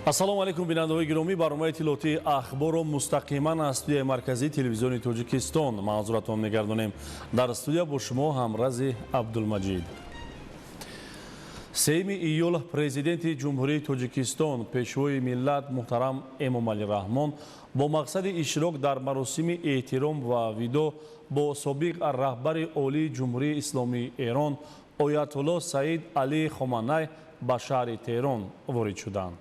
Ассалому алайкум, бинандаҳои гиромӣ. Барномаи иттилоотии Ахборро мустақиман аз студияи марказии Телевизиони Тоҷикистон манзуратон мегардонем. Дар студия бо шумо Ҳамрази Абдулмаҷид. 3 июл Президенти Ҷумҳурии Тоҷикистон, Пешвои миллат муҳтарам Эмомалӣ Раҳмон бо мақсади иштирок дар маросими эҳтиром ва видо бо собиқ раҳбари Олии Ҷумҳурии Исломии Эрон Оятулло Саид Алӣ Хоманай ба шаҳри Теҳрон ворид шуданд.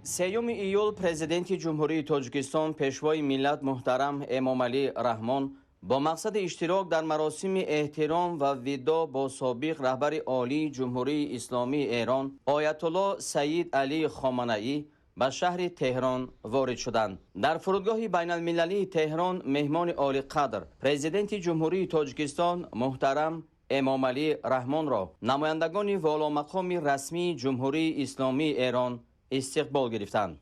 3 июл Президенти Ҷумҳурии Тоҷикистон, Пешвои миллат муҳтарам Эмомалӣ Раҳмон бо мақсади иштирок дар маросими эҳтиром ва видо бо собиқ раҳбари Олии Ҷумҳурии Исломии Эрон Оятулло Саид Алӣ Хоманаӣ ба шаҳри Теҳрон ворид шуданд. Дар фурудгоҳи байналмилалии Теҳрон меҳмони олиқадр, Президенти Ҷумҳурии Тоҷикистон муҳтарам Эмомалӣ Раҳмонро намояндагони воломақоми расмии Ҷумҳурии Исломии Эрон истиқбол гирифтанд.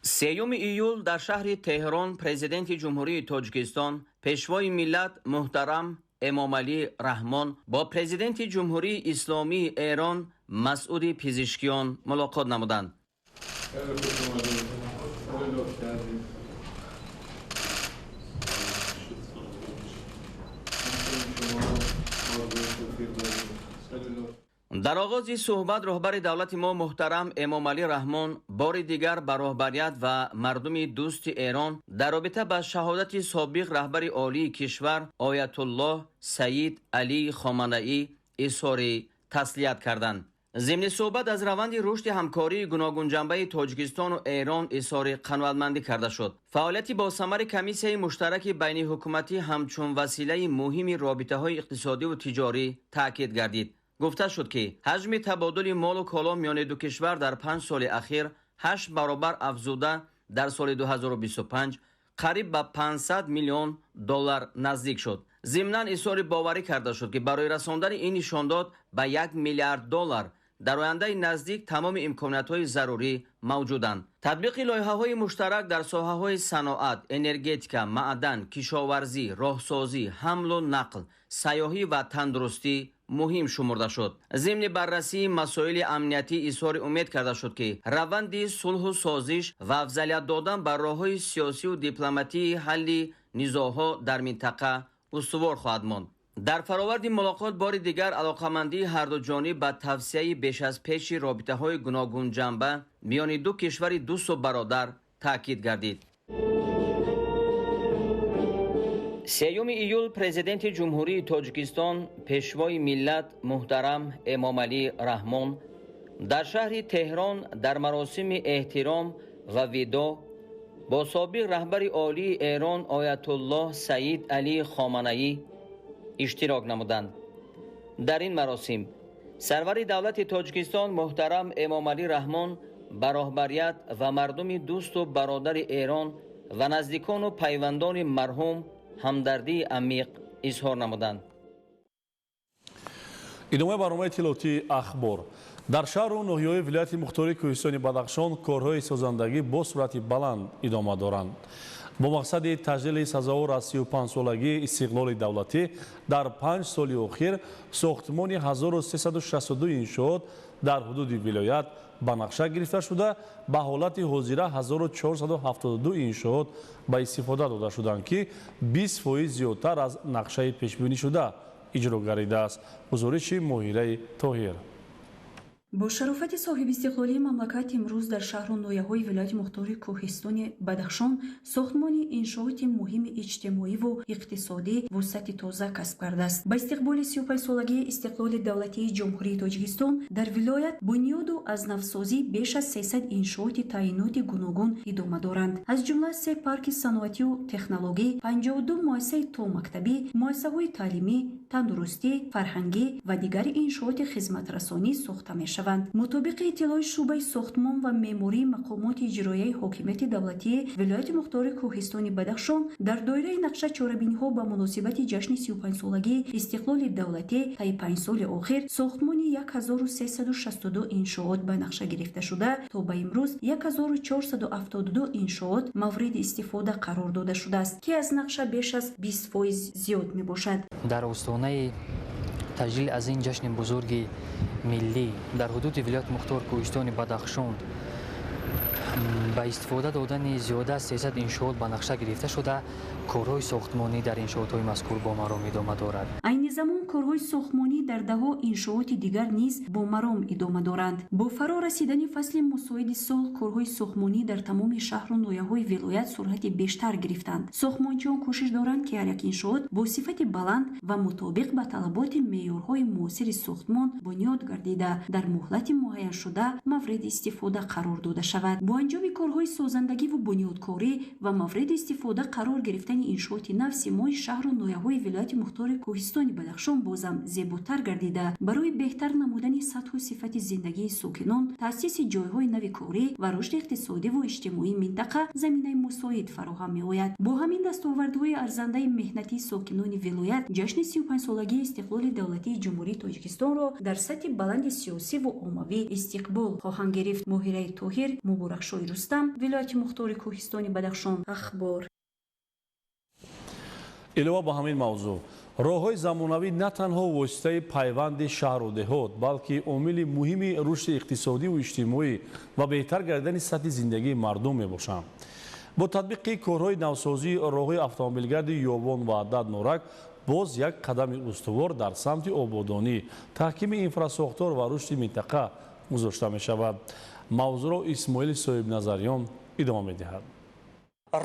3 июл дар шаҳри Теҳрон Президенти Ҷумҳурии Тоҷикистон, Пешвои миллат муҳтарам Эмомалӣ Раҳмон бо Президенти Ҷумҳурии Исломии Эрон Масъуди Пизишкиён мулоқот намуданд. Дар оғози суҳбат роҳбари давлати мо муҳтарам Эмомалӣ Раҳмон бори дигар ба роҳбарият ва мардуми дӯсти Эрон дар робита ба шаҳодати собиқ раҳбари олии кишвар Оятуллоҳ Саид Алӣ Хоманаӣ изҳори таслият карданд. Зимни суҳбат аз раванди рушди ҳамкории гуногунҷанбаи Тоҷикистону Эрон изҳори қаноатмандӣ карда шуд. Фаъолияти босамари комиссияи муштараки байниҳукуматӣ ҳамчун василаи муҳими робитаҳои иқтисодиву тиҷорӣ таъкид гардид. Гуфта шуд, ки ҳаҷми табодули молу коло миёни ду кишвар дар 5 соли ахир 8 баробар афзуда, дар соли 2025 қариб ба 500 миллион доллар наздик шуд. Зимнан изҳори боварӣ карда шуд, ки барои расондани ин нишондод ба 1 миллиард доллар дар ояндаи наздик тамоми имкониятҳои зарурӣ мавҷуданд. Татбиқи лоиҳаҳои муштарак дар соҳаҳои саноат, энергетика, маъдан, кишоварзӣ, роҳсозӣ, ҳамлу нақл, сайёҳӣ ва тандурустӣ муҳим шумурда шуд. Зимни баррасии масоили амниятӣ изҳори умед карда шуд, ки раванди сулҳу созиш ва афзалият додан ба роҳҳои сиёсиву дипломатии ҳалли низоъҳо дар минтақа устувор хоҳад монд. Дар фароварди мулоқот бори дигар алоқамандии ҳарду ҷониб ба тавсияи беш аз пеши робитаҳои гуногунҷанба миёни ду кишвари дӯсту бародар таъкид гардид. 3 июл Президенти Ҷумҳурии Тоҷикистон, Пешвои миллат муҳтарам Эмомалӣ Раҳмон дар шаҳри Теҳрон дар маросими эҳтиром ва видо бо собиқ раҳбари олии Эрон Оятуллоҳ Саид Алӣ Хоманаӣ иштирок намуданд. Дар ин маросим сарвари давлати Тоҷикистон муҳтарам Эмомалӣ Раҳмон ба роҳбарият ва мардуми дӯсту бародари Эрон ва наздикону пайвандони марҳум ҳамдардии амиқ изҳор намуданд. Идомаи барномаи иттилоотии Ахбор. Дар шаҳру ноҳияҳои вилояти мухтори Кӯҳистони Бадахшон корҳои созандагӣ бо суръати баланд идома доранд. Бо мақсади таҷлили сазовор аз 35-солагии истиқлоли давлатӣ дар 5 соли охир сохтмони 1362 иншоот дар ҳудуди вилоят ба нақша гирифта шуда, ба ҳолати ҳозира 1472 иншоот ба истифода дода шуданд, ки 20% зиёдтар аз нақшаи пешбинишуда иҷро гардидааст. Гузориши Моҳираи Тоҳир. Бо шарофати соҳибистиқлолии мамлакат имрӯз дар шаҳру ноҳияҳои вилояти мухтори Кӯҳистони Бадахшон сохтмони иншооти муҳими иҷтимоиву иқтисодӣ вусъати тоза касб кардааст. Ба истиқболи 35-солагии истиқлоли давлатии Ҷумҳурии Тоҷикистон дар вилоят бунёду аз навсозӣ беш аз 300 иншооти таъиноти гуногун идома доранд. Аз ҷумла се парки саноатию технологӣ, 52 муассисаи томактабӣ, муассисаҳои таълимӣ, тандурустӣ, фарҳангӣ ва дигар иншооти хизматрасонӣ сохта мешаванд. Мутобиқи иттилои шӯъбаи сохтмон ва меъмории мақомоти иҷроияи ҳокимияти давлатии вилояти мухтори Кӯҳистони Бадахшон, дар доираи нақша чорабиниҳо ба муносибати ҷашни 35-солагии истиқлоли давлатӣ таи 5 соли охир сохтмони 1362 иншоот ба нақша гирифта шуда, то ба имрӯз 1472 иншоот мавриди истифода қарор дода шудааст, ки аз нақша беш аз 20% зиёд мебошад. Дар остонаи таҷлил аз ин ҷашни бузурги миллӣ дар ҳудуди вилояти мухтор Кӯҳистони Бадахшон ба истифода додани зиёда аз 300 иншоот ба нақша гирифта шуда, корҳои сохтмонӣ дар иншоотҳои мазкур бо маром идома дорад. Айни замон корҳои сохтмонӣ дар даҳҳо иншооти дигар низ бо маром идома доранд. Бо фаро расидани фасли мусоиди сол корҳои сохтмонӣ дар тамоми шаҳру ноҳияҳои вилоят суръати бештар гирифтанд. Сохтмончиён кӯшиш доранд, ки ҳар як иншоот бо сифати баланд ва мутобиқ ба талаботи меъёрҳои муосири сохтмон бунёд гардида, дар муҳлати муайяншуда мавриди истифода қарор дода шавад. Бо анҷоми корҳои созандагиву бунёдкорӣ ва мавриди истифода қарор гирифтани иншооти нав симои шаҳру ноҳияҳои вилояти мухтори Кӯҳистони Бадахшон бозам зеботар гардида, барои беҳтар намудани сатҳу сифати зиндагии сокинон, таъсиси ҷойҳои нави корӣ ва рушди иқтисодиву иҷтимоии минтақа заминаи мусоид фароҳам меояд. Бо ҳамин дастовардҳои арзандаи меҳнатии сокинони вилоят ҷашни 35-солагии истиқлоли давлатии Ҷумҳурии Тоҷикистонро дар сатҳи баланди сиёсиву оммавӣ истиқбол хоҳанд гирифт. Моҳираи Тоҳир, Муборакшои Рустам, вилояти мухтори Кӯҳистони Бадахшон, Ахбор. Илова ба ҳамин мавзӯъ, роҳҳои замонавӣ на танҳо воситаи пайванди шаҳру деҳот, балки омили муҳими рушди иқтисодиву иҷтимоӣ ва беҳтар гардидани сатҳи зиндагии мардум мебошанд. Бо татбиқи корҳои навсозии роҳҳои автомобилгарди Ёвон, Ваҳдат, Норак боз як қадами устувор дар самти ободонӣ, таҳкими инфрасохтор ва рушди минтақа гузошта мешавад. Мавзӯъро Исмоили Соҳибназарён идома медиҳад.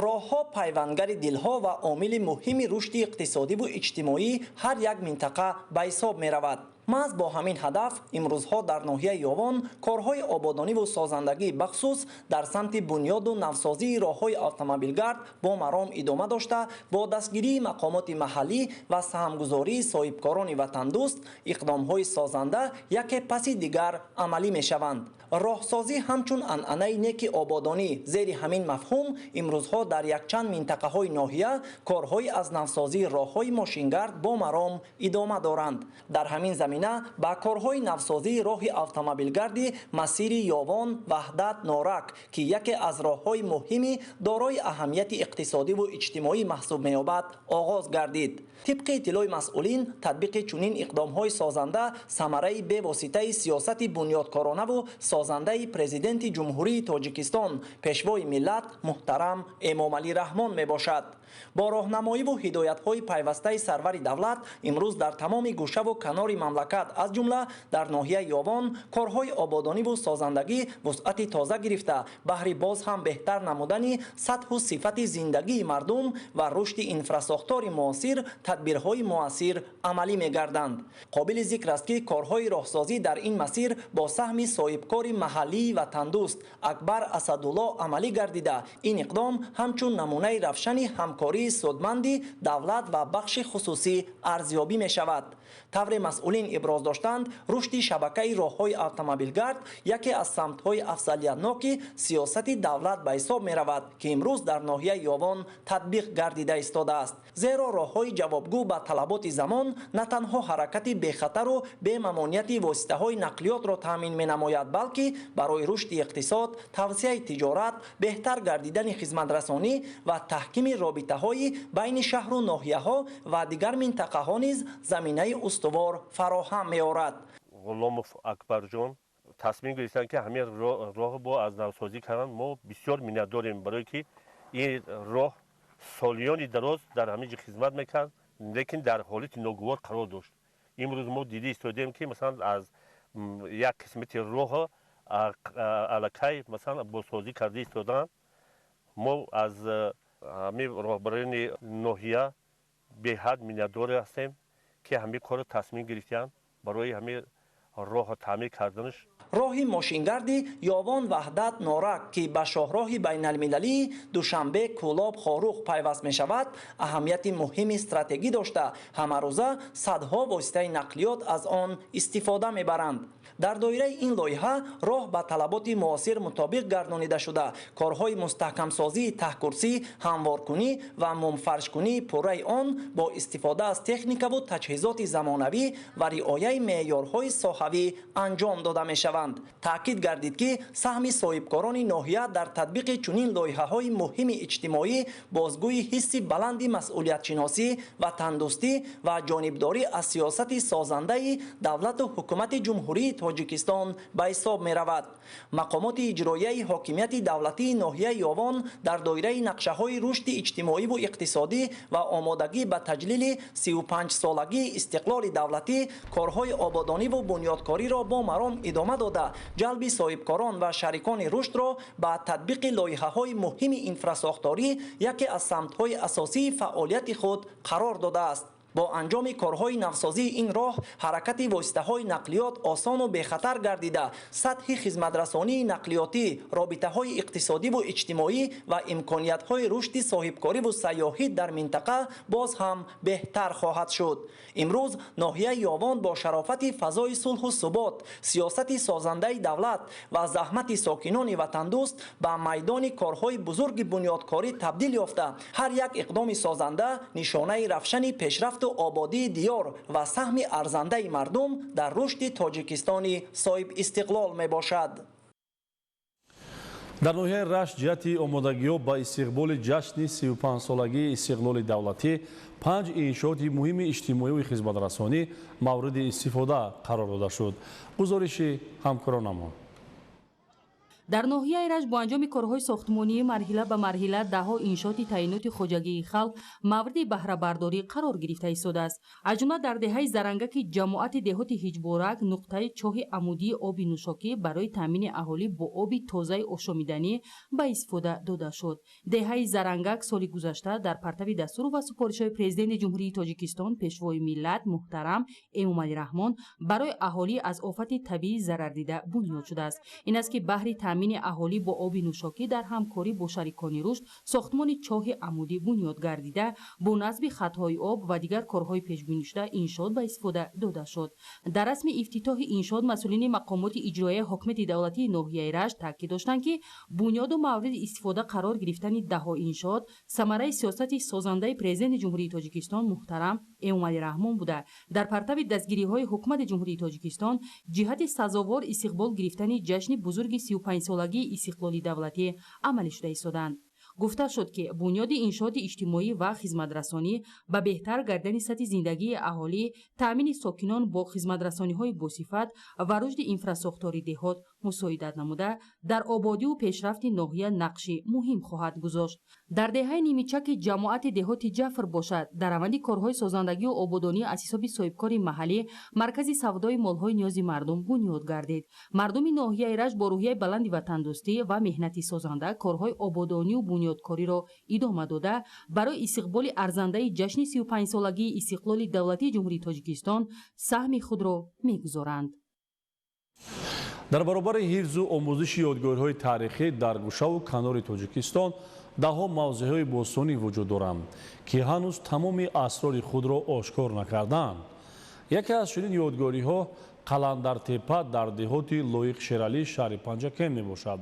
Роҳҳо пайвандгари дилҳо ва омили муҳими рушди иқтисодиву иҷтимоии ҳар як минтақа ба ҳисоб меравад. Маҳз бо ҳамин ҳадаф имрӯзҳо дар ноҳияи Ёвон корҳои ободониву созандагӣ, бахусус дар самти бунёду навсозии роҳҳои автомобилгард бо маром идома дошта, бо дастгирии мақомоти маҳаллӣ ва саҳмгузории соҳибкорони ватандӯст иқдомҳои созанда яке паси дигар амалӣ мешаванд. Роҳсозӣ ҳамчун анъанаи неки ободонӣ, зери ҳамин мафҳум имрӯзҳо дар якчанд минтақаҳои ноҳия корҳои аз навсозии роҳҳои мошингард бо маром идома доранд. Дар ҳамин замина ба корҳои навсозии роҳи автомобилгарди масири Ёвон, Ваҳдат, Норак, ки яке аз роҳҳои муҳими дорои аҳамияти иқтисодиву иҷтимоӣ маҳсуб меёбад, оғоз гардид. Тибқи иттилои масъулин, татбиқи чунин иқдомҳои созанда самараи бевоситаи сиёсати бунёдкоронаву созандаи Президенти Ҷумҳурии Тоҷикистон, Пешвои миллат муҳтарам Эмомалӣ Раҳмон мебошад. Бо роҳнамоиву ҳидоятҳои пайвастаи сарвари давлат имрӯз дар тамоми гӯшаву канори мамлакат, аз ҷумла дар ноҳияи Ёвон, корҳои ободониву созандагӣ вусъати тоза гирифта, баҳри боз ҳам беҳтар намудани сатҳу сифати зиндагии мардум ва рушди инфрасохтори муосир тадбирҳои муассир амалӣ мегарданд. Қобили зикр аст, ки корҳои роҳсозӣ дар ин масир бо саҳми соҳибкори маҳаллии ватандӯст Акбар Асадулло амалӣ гардида, ин иқдом ҳамчун намунаи равшани ҳамкории судманди давлат ва бахши хусусӣ арзёбӣ мешавад. Тавре масъулин иброз доштанд, рушди шабакаи роҳҳои автомобилгард яке аз самтҳои афзалиятноки сиёсати давлат ба ҳисоб меравад, ки имрӯз дар ноҳияи Ёвон татбиқ гардида истодааст. Зеро роҳҳои ҷавобгӯ ба талаботи замон на танҳо ҳаракати бехатару бемамонияти воситаҳои нақлиётро таъмин менамояд, балки барои рушди иқтисод, тавсеаи тиҷорат, беҳтар гардидани хизматрасонӣ ва таҳкими робитаҳои байни шаҳру ноҳияҳо ва дигар минтақаҳо низ заминаи устувор фароҳам меорад. Ғуломов Акбарҷон тасмим гирифтанд, ки ҳамин роҳ бо аз навсозӣ карданд. Мо бисёр миннатдорем, барое ки ин роҳ солиёни дароз дар ҳамин ҷо хизмат мекард, лекин дар ҳолати ногувор қарор дошт. Имрӯз мо дида истодем, ки масалан аз як қисмати роҳо аллакай масалан бозсозӣ карда истодаанд. Мо аз ҳамин роҳбарони ноҳия беҳад миннатдор ҳастем, ки ҳамин корро тасмим гирифтаанд барои ҳамин. роҳ таъмир карданаш. Роҳи мошингарди Ёвон Ваҳдат Норак, ки ба шоҳроҳи байналмилалии Душанбе Кӯлоб Хоруғ пайваст мешавад, аҳамияти муҳими стратегӣ дошта, ҳамарӯза садҳо воситаи нақлиёт аз он истифода мебаранд. Дар доираи ин лоиҳа роҳ ба талаботи муосир мутобиқ гардонида шуда, корҳои мустаҳкамсозии таҳкурсӣ, ҳамворкунӣ ва мумфаршкунии пурраи он бо истифода аз техникаву таҷҳизоти замонавӣ ва риояи меъёрҳои соҳавӣ анҷом дода мешаванд. Таъкид гардид, ки саҳми соҳибкорони ноҳия дар татбиқи чунин лоиҳаҳои муҳими иҷтимоӣ бозгӯи ҳисси баланди масъулиятшиносӣ, ватандӯстӣ ва ҷонибдорӣ аз сиёсати созандаи давлату ҳукумати Ҷумҳурии Тоҷикистон ба ҳисоб меравад. Мақомоти иҷроияи ҳокимияти давлатии ноҳияи Ёвон дар доираи нақшаҳои рушди иҷтимоиву иқтисодӣ ва омодагӣ ба таҷлили 35-солагии истиқлоли давлатӣ корҳои ободониву бунёдкориро бо маром идома дода, ҷалби соҳибкорон ва шарикони рушдро ба татбиқи лоиҳаҳои муҳими инфрасохторӣ яке аз самтҳои асосии фаъолияти худ қарор додааст. Бо анҷоми корҳои навсозии ин роҳ ҳаракати воситаҳои нақлиёт осону бехатар гардида, сатҳи хизматрасонии нақлиётӣ, робитаҳои иқтисодиву иҷтимоӣ ва имкониятҳои рушди соҳибкориву сайёҳӣ дар минтақа боз ҳам беҳтар хоҳад шуд. Имрӯз ноҳияи Ёвон бо шарофати фазои сулҳу субот, сиёсати созандаи давлат ва заҳмати сокинони ватандӯст ба майдони корҳои бузурги бунёдкорӣ табдил ёфта, ҳар як иқдоми созанда нишонаи равшани пешрафт ободии диёр ва саҳми арзандаи мардум дар рушди Тоҷикистони соҳибистиқлол мебошад. Дар ноҳияи Рашт ҷиҳати омодагиҳо ба истиқболи ҷашни 35-солагии истиқлоли давлатӣ 5 иншооти муҳими иҷтимоию хизматрасонӣ мавриди истифода қарор дода шуд. Гузориши ҳамкоронамон. Дар ноҳияи Рашт бо анҷоми корҳои сохтмонӣ марҳила ба марҳила даҳҳо иншооти таъиноти хоҷагии халқ мавриди баҳрабардорӣ қарор гирифта истодааст. Аз ҷумла дар деҳаи Зарангаки ҷамоати деҳоти Ҳиҷборак нуқтаи чоҳи амудии оби нӯшокӣ барои таъмини аҳолӣ бо оби тозаи ошомиданӣ ба истифода дода шуд. Деҳаи Зарангак соли гузашта дар партави дастуру ва супоришҳои Президенти Ҷумҳурии Тоҷикистон, Пешвои миллат муҳтарам Эмомалӣ Раҳмон барои аҳолӣ аз офати табиӣ зарардида бунёд шудааст. Ин аст, ки баҳри таъмини аҳолӣ бо оби нӯшокӣ дар ҳамкорӣ бо шарикони рушд сохтмони чоҳи амудӣ бунёд гардида, бо насби хатҳои об ва дигар корҳои пешбинишуда иншоот ба истифода дода шуд. Дар расми ифтитоҳи иншоот масъулини мақомоти иҷроияи ҳокимияти давлатии ноҳияи Рашт таъкид доштанд, ки бунёду мавриди истифода қарор гирифтани даҳҳо иншоот самараи сиёсати созандаи Президенти Ҷумҳурии Тоҷикистон муҳтарам Эмомалӣ Раҳмон буда, дар партави дастгириҳои ҳукумати Ҷумҳурии Тоҷикистон ҷиҳати сазовор истиқбол гирифтани ҷашни бузурги 35-солагии истиқлоли давлатӣ амалӣ шуда истоданд. Гуфта шуд, ки бунёди иншооти иҷтимоӣ ва хизматрасонӣ ба беҳтар гардани сатҳи зиндагии аҳолӣ, таъмини сокинон бо хизматрасониҳои босифат ва рушди инфрасохтори деҳот мусоидат намуда, дар ободиву пешрафти ноҳия нақши муҳим хоҳад гузошт. Дар деҳаи Нимичаки ҷамоати деҳоти Ҷафр бошад, дар раванди корҳои созандагию ободонӣ аз ҳисоби соҳибкори маҳаллӣ маркази савдои молҳои ниёзи мардум бунёд гардид. Мардуми ноҳияи Рашт бо рӯҳияи баланди ватандӯстӣ ва меҳнати созанда корҳои ободонию бунёдкориро идома дода, барои истиқболи арзандаи ҷашни 35-солагии истиқлоли давлатии Ҷумҳурии Тоҷикистон саҳми худро мегузоранд. Дар баробари ҳифзу омӯзиши ёдгориҳои таърихӣ дар гӯшаву канори Тоҷикистон даҳҳо мавзеъҳои бостонӣ вуҷуд доранд, ки ҳанӯз тамоми асрори худро ошкор накардаанд. Яке аз чунин ёдгориҳо Қаландартепа дар деҳоти Лоиқ Шералӣ шаҳри Панҷакент мебошад.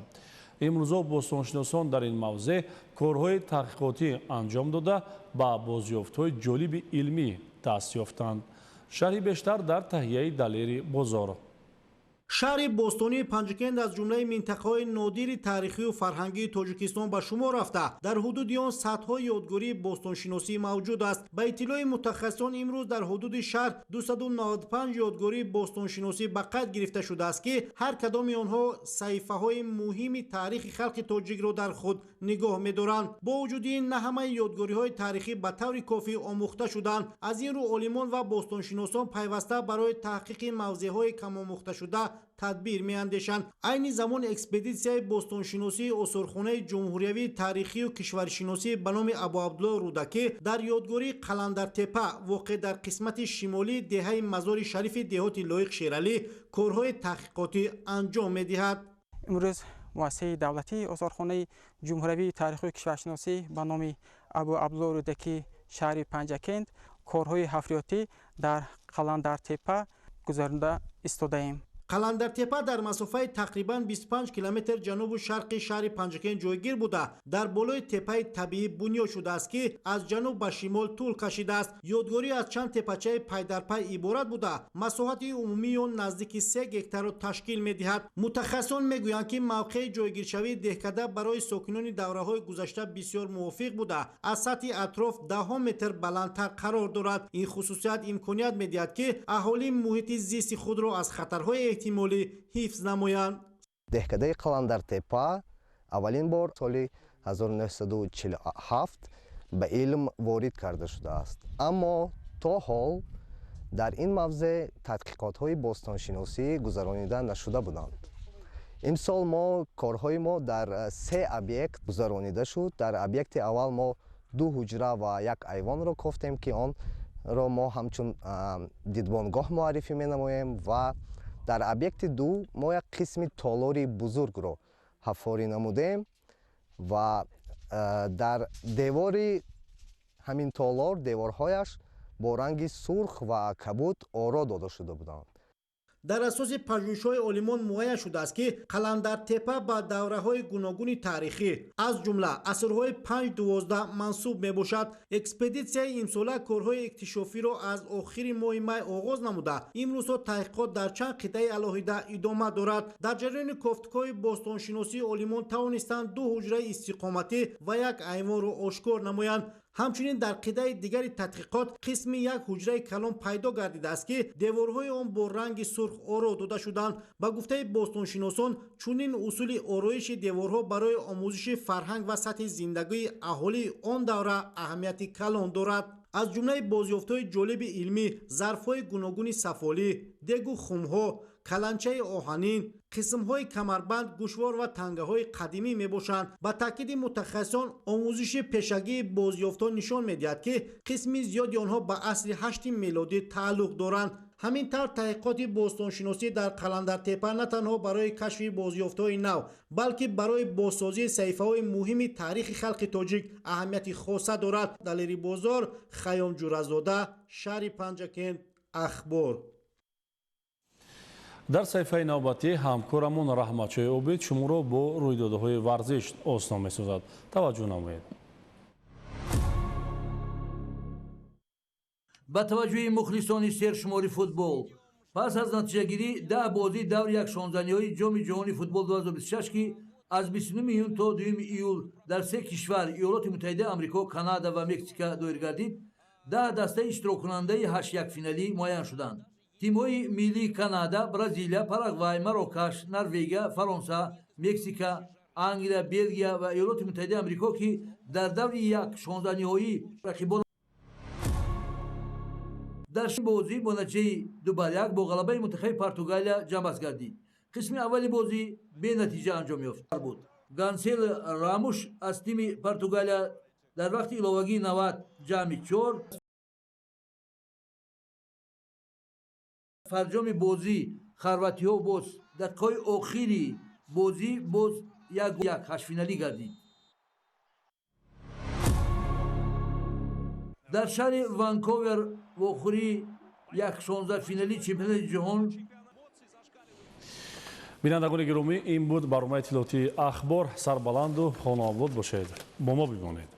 Имрӯзо бостоншиносон дар ин мавзеъ корҳои таҳқиқотӣ анҷом дода, ба бозёфтҳои ҷолиби илмӣ даст ёфтанд. Шарҳи бештар дар таҳияи Далери Бозор. Шаҳри бостонии Панҷакент аз ҷумлаи минтақаҳои нодири таърихию фарҳангии Тоҷикистон ба шумор рафта, дар ҳудуди он садҳо ёдгории бостоншиносӣ мавҷуд аст. Ба иттилои мутахассисон, имрӯз дар ҳудуди шаҳр 295 ёдгории бостоншиносӣ ба қайд гирифта шудааст, ки ҳар кадоми онҳо саҳифаҳои муҳими таърихи халқи тоҷикро дар худ нигоҳ медоранд. Бо вуҷуди ин, на ҳамаи ёдгориҳои таърихӣ ба таври кофӣ омӯхта шуданд. Аз ин рӯ олимон ва бостоншиносон пайваста барои таҳқиқи мавзеъҳои камомӯхташуда тадбир меандешанд. Айни замон экспедитсияи бостоншиносии осорхонаи ҷумҳуриявии таърихию кишваршиносӣ ба номи Абуабдулло Рӯдакӣ дар ёдгории Қаландартепа, воқеъ дар қисмати шимолии деҳаи Мазори Шарифи деҳоти Лоиқ Шералӣ, корҳои таҳқиқотӣ анҷом медиҳад. Имрӯз муассисаи давлатии осорхонаи ҷумҳуриявии таърихию кишваршиносӣ ба номи Абуабдулло Рӯдакӣ, шаҳри Панҷакент, корҳои ҳафриётӣ дар Қаландартепа гузаронда истодаем. Қаландартепа дар масофаи тақрибан 25 километр ҷанубу шарқи шаҳри Панҷакент ҷойгир буда, дар болои теппаи табиӣ бунёд шудааст, ки аз ҷануб ба шимол тӯл кашидааст. Ёдгорӣ аз чанд теппачаи пайдарпай иборат буда, масоҳати умумии он наздики 3 гектарро ташкил медиҳад. Мутахассисон мегӯянд, ки мавқеи ҷойгиршавии деҳкада барои сокинони давраҳои гузашта бисёр мувофиқ буда, аз сатҳи атроф даҳҳо метр баландтар қарор дорад. Ин хусусият имконият медиҳад, ки аҳолӣ муҳити зисти худро аз хатарҳои эҳтимолӣ ҳифз намоянд. Деҳкадаи Қаландартепа аввалин бор соли 1947 ба илм ворид карда шудааст, аммо то ҳол дар ин мавзеъ тадқиқотҳои бостоншиносӣ гузаронида нашуда буданд. Имсол мо корҳои мо дар се объект гузаронида шуд. Дар объекти аввал мо ду ҳуҷра ва як айвонро кофтем, ки онро мо ҳамчун дидбонгоҳ муаррифӣ менамоем, ва дар объекти ду мо як қисми толори бузургро ҳаффорӣ намудем ва дар девори ҳамин толор деворҳояш бо ранги сурх ва кабуд оро дода шуда буданд. Дар асоси пажӯҳишҳои олимон муайян шудааст, ки Қаландартепа ба давраҳои гуногуни таърихӣ, аз ҷумла асрҳои 5-12 мансуб мебошад. Экспедитсияи имсола корҳои иктишофиро аз охири моҳи май оғоз намуда, имрӯзҳо таҳқиқот дар чанд қитъаи алоҳида идома дорад. Дар ҷараёни кофтукоҳи бостоншиносӣ олимон тавонистанд ду ҳуҷраи истиқоматӣ ва як айвонро ошкор намоянд. Ҳамчунин дар қитъаи дигари тадқиқот қисми як ҳуҷраи калон пайдо гардидааст, ки деворҳои он бо ранги сурх оро дода шуданд. Ба гуфтаи бостоншиносон, чунин усули ороиши деворҳо барои омӯзиши фарҳанг ва сатҳи зиндагии аҳолии он давра аҳамияти калон дорад. Аз ҷумлаи бозёфтҳои ҷолиби илмӣ зарфҳои гуногуни сафолӣ, дегу хумҳо, каланчаи оҳанин, қисмҳои камарбанд, гӯшвор ва тангаҳои қадимӣ мебошанд. Ба таъкиди мутахассисон, омӯзиши пешагии бозёфтҳо нишон медиҳад, ки қисми зиёди онҳо ба асри 8 мелодӣ тааллуқ доранд. Ҳамин тавр таҳқиқоти бостоншиносӣ дар Қаландартепа на танҳо барои кашфи бозёфтҳои нав, балки барои бозсозии саҳифаҳои муҳими таърихи халқи тоҷик аҳамияти хоса дорад. Далери Бозор, Хайём Ҷуразода, шаҳри Панҷакент, Ахбор. Дар саҳифаи навбатӣ ҳамкорамон Раҳматшоҳи Обид шуморо бо рӯйдодҳои варзиш ошно месозад. Таваҷҷӯҳ намоед. Ба таваҷҷӯҳи мухлисони сершумори футбол, пас аз натиҷагирӣ 10 бозии даври якшонзданиҳои Ҷоми ҷаҳони футбол 2026, ки аз 29 июн то 2 июл дар се кишвар Иёлоти Муттаҳидаи Амрико, Канада ва Мексика доир гардид, 10 дастаи иштироккунандаи ҳаштякфиналӣ муайян шуданд. Тимҳои миллии Канада, Бразилия, Парагвай, Марокаш, Норвегия, Фаронса, Мексика, Англия, Белгия ва Иёлоти Муттаҳидаи Амрико, ки дар даври 1/16 ниҳоӣ рақибон дар бозӣ бо натиҷаи 2-1 бо ғалабаи мунтахаби Португалия ҷамъбаст гардид. Қисми аввали бозӣ бенатиҷа анҷом ёфт буд. Гонсел Рамуш аз тими Португалия дар вақти иловагии 90+4. Фарҷоми бозӣ хорватиҳо боз дақиқаҳои охири бозӣ боз 1-1 ҳаштфиналӣ гардид. Дар шаҳри Ванковер вохӯрии 1/16 финалии чемпионати ҷаҳон. Бинандагони гиромӣ, ин буд барномаи иттилоотии Ахбор. Сарбаланду хонаобод бошед, бо мо бимонед.